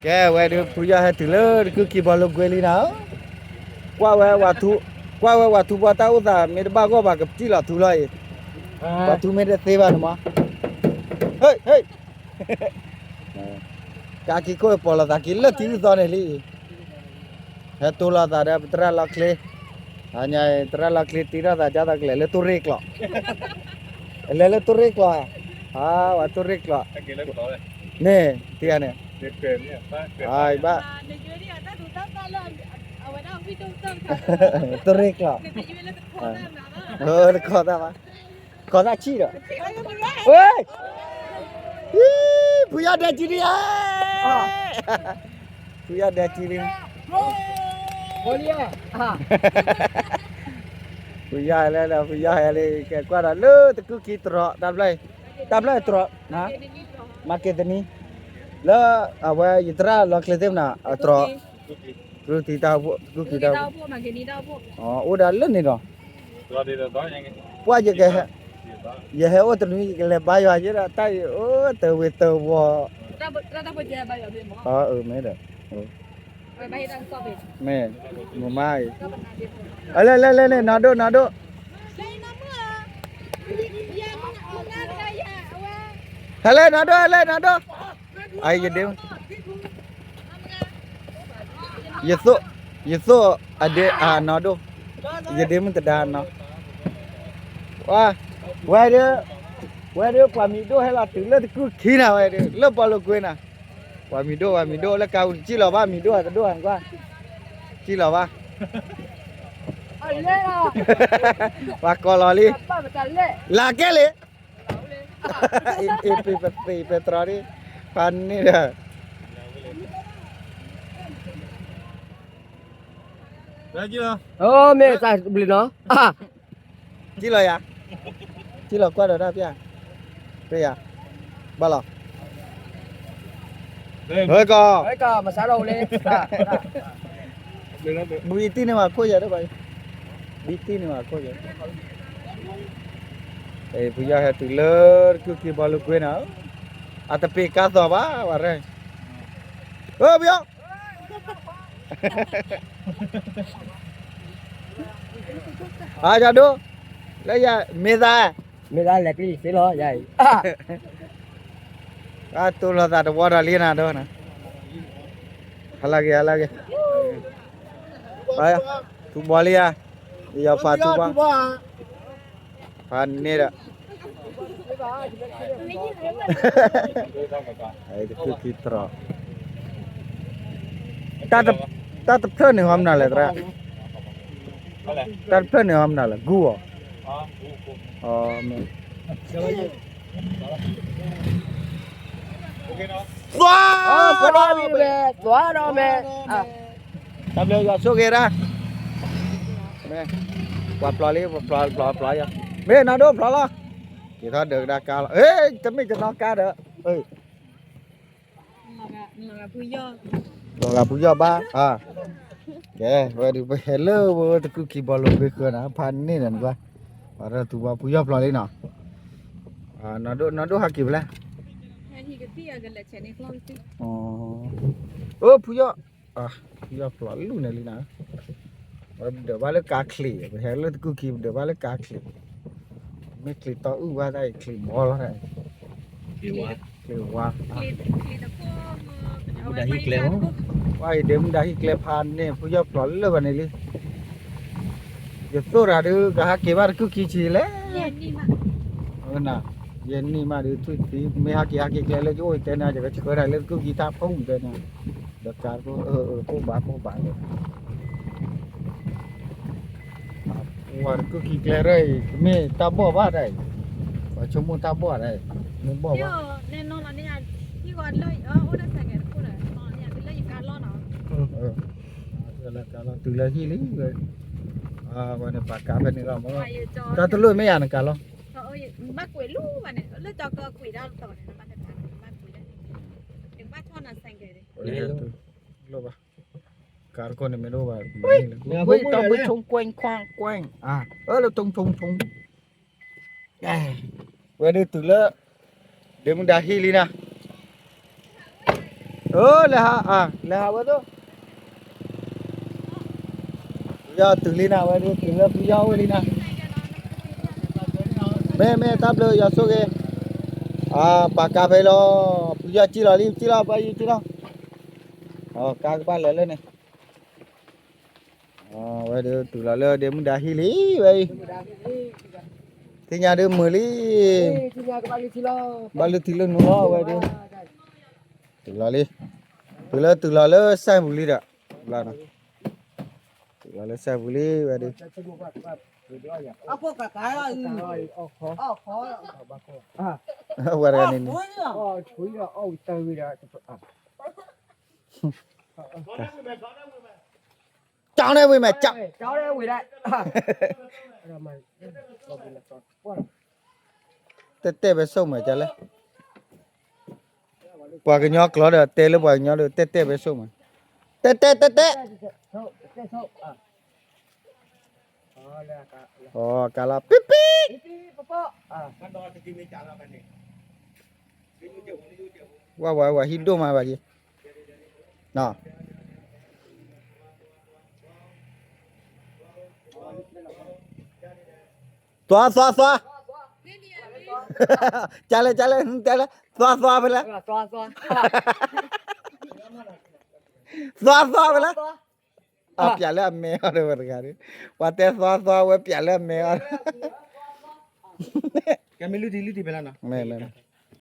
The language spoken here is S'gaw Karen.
ကဲဝဲဒုး ဖုယီၢ်ဟဲတုၤလၢတကုၢ်ခံဘီလိကွ့လံနၤ, ကွၢ်ဝဲဝၤထူ, ကွၢ်ဝဲဝၤထူဘီတၢ်အိၣ်သး မ့ၢ်တဘၣ်ဂီၢ်ဘၣ်ကပစံၣ်လီၤထူလီၤအံၤ, ပှၤထူမ့ၢ်တသ့ဘၣ်န့ၣ်မး, ဟ့ၣ်ဟ့ၣ်, ကးက့ၤခိၣ်ပိာ်လိာ်သးက့ၤလၢထံလုၢ်သီန့ၣ်လံ, ဟဲတိၢ်လိာ်သးဒီးပသရၣ်လီၢ်ချ့, အညါသရၣ်လီၢ်ချ့တ့ထီၣ်သးဒ်သိးကလဲၤလၢတိၢ်ရ့ၣ်ကျိး, လဲၤလၢတိၢ်ရ့ၣ်ကျိး, ဟါဝဲတိၢ်ရ့ၣ်ကျိး, မ့ၢ်တံၤန့ၣ် ဘၣ်, တိၢ်ရ့ၣ်ကျိး, တခီသၣ်ဘၣ်, တခီသၣ်ဆံၣ်ဒီး, ဝဲ, ဖုယီၢ်ဒဲကံလံဧါ, ဖုယီၢ်ဒဲကံလံ, ဖုယီၢ်ဟဲလၢ ဖုယီၢ်ဟဲလံ ကဲကွၢ်ဒီးလၢတကုၢ်ခံတြီ တၢ်ဖျၢၣ်, တၢ်ဖျၢၣ်တြီ, မၤက့ၤတနံၤ, လၢအဝဲယသရၣ်လီၢ်ချ့သ့ၣ်မနၤ အတြီ, တကုၢ်ခံတၢ်အိၣ်ဖှိၣ်, တကုၢ်ခံတၢ်အိၣ်ဖှိၣ်, အိၣ်ဒၣ်လၢန့ၣ်ဒီး, ပှၢ်ယက, ယဟဲအိၣ်တနွံ ယကလဲၤဘါယွၤယဲဒီး တၢ်အံၤအိၣ်တဝ့ၤတဝီၤ, မ့ၢ်ဒီး, မ့ၢ်, မမါအံၤ, အလဲၣ်လဲၣ်လဲၣ်လဲၣ် နီၢ်ဒိၣ်နီၢ်ဒိၣ်, ဟဲလဲၣ်နီၢ်ဒိၣ် ဟဲလဲၣ်နီၢ်ဒိၣ်, အယဒ့ ယသိၣ်, ယသိၣ်အဒ့အနီၢ်ဒိၣ်, ယဒ့မုၣ်တဒါနီၤ, ဝဲဒၣ်, ဝဲဒၣ်ပှၤမံၤဒိၣ်ဟဲလီၤတုၤလၢတကုၢ်ခံနၤဝဲဒၣ် လၢပီၤလိာ်ကွ့နၤ, ပှၤမံၤဒိၣ် ပှၤမံၤဒိၣ်လၢကါပူၤတစံၣ်လီၤဘၣ် မံၤဒိၣ်အတဒိၣ်အကွၢ်, စံၣ်လီၤဘၣ်, ပှၤကိးလီၤလံ, လၢကဲလံ အ့ၣ် ပသ့ၣ်ပဲတြီဒ်, ဖးန့ၣ်ဒီး, မ့ၢ်သးဘျုးနီၤ, စံၣ်လီၤယၤ, စံၣ်လီၤကွၢ်ဒီးတၢ်ပျၢ်, ပျၢ်ယၤ, ဘၣ်လီၤ, ဟဲကီး, ဘုံတံၢ်န့ၢ်ဝဲခိၣ်ယၤ, ဘုံတံၢ်န့ၢ်ဝဲခိၣ်ယၤ, ဖုယီၢ်ဟဲတုၤလၢတကုၢ်ခံဘီလိာ်ကွ့နၤ, အတပ့ၤကါသီဘၣ်ဝဲရဲ, ဖုယီၢ် အယဒိၣ်, လၢယမ့ၢ်သး, မ့ၢ်သးလဲၤကျံသ့လီၤယၤအံၤ, အတိၢ်လိာ်သးတဝီဒီးလံနၤဒိၣ်နၤ, ဟါလၢဂ့ၤ ဟါလၢဂ့ၤ, ထူဘီလံဧါ, ယဖးထူဘီ, ဖးန့ၣ်ဒီး တကုၢ်ခံတြီ, တၢ်တဖျၢၣ်န့ၣ်ဟီမနုၤလဲၣ်သရၣ်, တၢ်တဖျၢၣ်န့ၣ်ဟီမနုၤလဲၣ် ဂူၢ်အီၤ, မ့ၢ်, သွါ, သွါဒီးမ့ၢ်, တၢ်ဘျုးယွၤဆိၣ်ဂ့ၤဒၣ်, မ့ၢ်, ပှၤဖျိးလံ ပှၤဖျိး ဖျိး ဖျိးယၤ, မ့ၢ်နီၢ်ဒိၣ်ဖျိးလီၤ, က့ၤထီၣ်ဒၢးကဒါကါလီၤ, ဟ့ၣ် တမ့ၢ်တနီၤကါဒီး, လီၤဂာ်ဖုယီၢ်ဘၣ်, ကဲ, ဝဲဒုးပဟဲလၢဝဲတကုၢ်ခံဘီလိာ်ကွ့ဃၢၤနၤ ဖးန့ၣ်ဒီးနကွၢ်, ပှၤထီၣ်သူဘီဖုယီၢ်ဖျိးလံနီၤ, နီၢ်ဒိၣ် နီၢ်ဒိၣ်ဟးက့ၤဖဲလဲၣ်, အိ ဖုယီၢ်, ဖုယီၢ်ဖျိးလူၤန့ၣ်လံနၤ, ပဒၢးဘၣ်လၢကါချံး, ပဟဲလၢတကုၢ်ခံ ပဒၢးဘၣ်လၢကါချံး, မ့ၢ်ချံးတီအုၣ်ဘၣ်တၢ်အံၤ ချံးဘီလီၤ, ချံးဝါ, မူဒါဟံၣ်ကျဲ, ဝဲအံၤဒ့မူဒါဟံၣ်ကျဲဖးန့ၣ် ဖုယီၢ်ဖျိးလၢပှၤန့ၣ်လံ, ယသိၣ်တၢ်ဒုး ကဟးက့ၤဘၣ်တကုၢ်ခံဆံလဲၣ်, ယနံၣ်မးဒုး ထွံၣ်သံ မ့ၢ်ဟးက့ၤ ဟးက့ၤကျဲလၢယအိၣ်တဲန့ၣ် ယကဆှၢတၢ်လၢတကုၢ်ခံတၢ်ဖုၣ်တဲန့ၣ်, ဒီးကါတကိၢ် ပိၢ်ဘၣ် ပိၢ်ဘၣ်လၢ ပှၤတကုၢ်ခံကျဲရဲၣ်အံၤ မ့ၢ်တၢ်ဘီၣ်ဘၣ်ဒၣ်အံၤ, ပှၤဆိကမိၣ်တၢ်ဘီၣ်ဒၣ်အံၤ, မ့ၢ်ဘီၣ်ဘၣ်, လၢကါလီၤ တုၤလၢဟံၣ်လံ, ဝဲန့ၣ်ပာ်ကါဖဲန့ၣ်လီၤမး, တၢ်တလိၣ်မ့ၢ်ယၤနကါလီၤ, လၢကါတကိၢ်န့ၣ်မ့ၢ်တအိၣ်ဘၣ်, လၢထုံထုံထုံ, ဝဲဒုးတုၤလၢ ဒ့မူဒါဟံၣ်လံနၤ, လဲၤဟး လဲၤဟးဝဲသိး, ဖုယီၢ်တုၤလံနၤ ဝဲဒုး တုၤလၢဖုယီၢ်အိၣ်လံနၤ, မ့ၢ်မ့ၢ်တၢ်ဘျုးယွၤဆိၣ်ဂ့ၤ, ပာ်ကါဖဲလီၤ, ဖုယီၢ်စံၣ်လီၤလံ စံၣ်လီၤ ပှၤယံၤစံၣ်လီၤ, ကါကဘၣ်လဲၤလၢန့ၣ် ဝဲဒုး တုၤလီၤလၢဒ့မုၣ်ဒါဟံၣ်လံဝဲအံၤ, သ့ၣ်ညါဒုးမုာ်လံ, ဘၣ်လုၢ်ထံလုၢ်နိလီၤဝဲဒုး, တုၤလီၤလံ, တုၤလၢတုၤလီၤလၢစဲပူၤလံဒီး, တုၤလီၤလၢစဲပူၤလံဝဲဒုး, ဝဲတဂၤန့ၣ်န့ၣ် ကၠီန့ၣ်ဝံၤမး ကၠီ, တဲတဲပဲဆိၣ်မးကလဲၣ်, ပှၤကညီကျိာ်ဒီးတဲလၢပှၤကညီဒီး တဲတဲပဲဆိၣ်မး, တဲတဲတဲတဲ, ကလီၤပံပံ, ဝဲဝဲဝဲဟံၣ်ဒိၣ်မးဘၣ်က့ၤ သွါသွါသွါ, ကလဲၣ်ကလဲၣ် တဲလဲၣ် သွါသွါဖဲလဲၣ်, သွါသွါဖဲလဲၣ်, အပျးလၢအမဲအီၤဒီးဝဲတဂၤဒီး, ပှၤတဲသွါသွါဝဲပျးလၢအမဲအီၤ, ကဲမ့ၢ်လုၢ်ထံလုၢ်ထံဖဲလဲၣ်နီၤ, မ့ၢ်မ့ၢ်